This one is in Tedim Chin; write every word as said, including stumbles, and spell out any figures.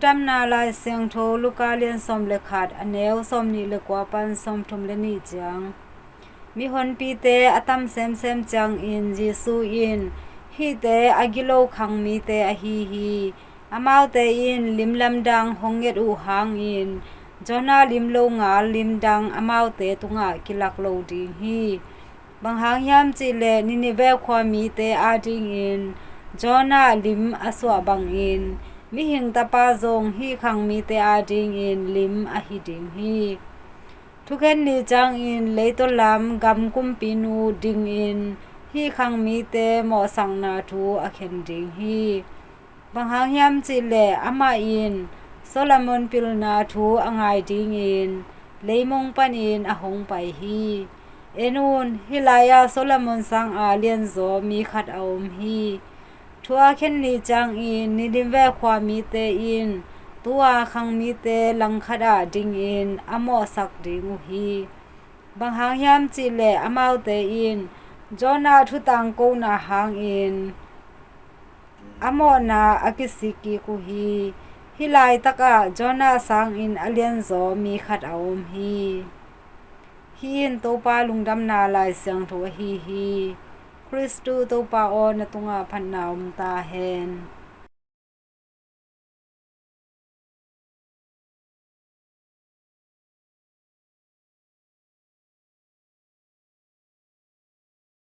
Lungdamna Lai Siangtho Luka lian sawm le khat, a neu sawm nih le kua pan sawm thum le nih ciang. Mihonpite a tam semsem ciangin Jesu in, "Hihte a gilo khang mite ahi hi. Amaute in lim lamdang hong nget uh hangin Jonah lim lo ngal lim dang amaute tungah kilak lo ding hi. Bang hang hiam cihleh Nineveh khua mite adingin Jonah lim a suah bangin Mihing Tapa zong hih khang mite adingin lim ahi ding hi." Thukhen ni ciangin leitaw lam gam kumpinu dingin hih khang mite mawhsakna thu a khen ding hi. Bang hang hiam cihleh amah in Solomon pilna thu a ngai dingin leimong panin a hong pai hi. En un, hih lai-ah Solomon sanga lianzaw mi khat a om hi. Thu a khen ni ciangin Nineveh khua mite in tu-a khang mite langkhat ah dingin a mawhsak ding uh hi. Bang hang hiam cihleh amaute in Jonah thu tangkona hangin a mawhna a kisik kik uh hi. Hih laitakah Jonah sangin a lianzaw mi khat a om hi. Hih in Topa Lungdamna Lai Siangtho ahi hi. Khristu Topa aw, na tungah phatna om ta hen.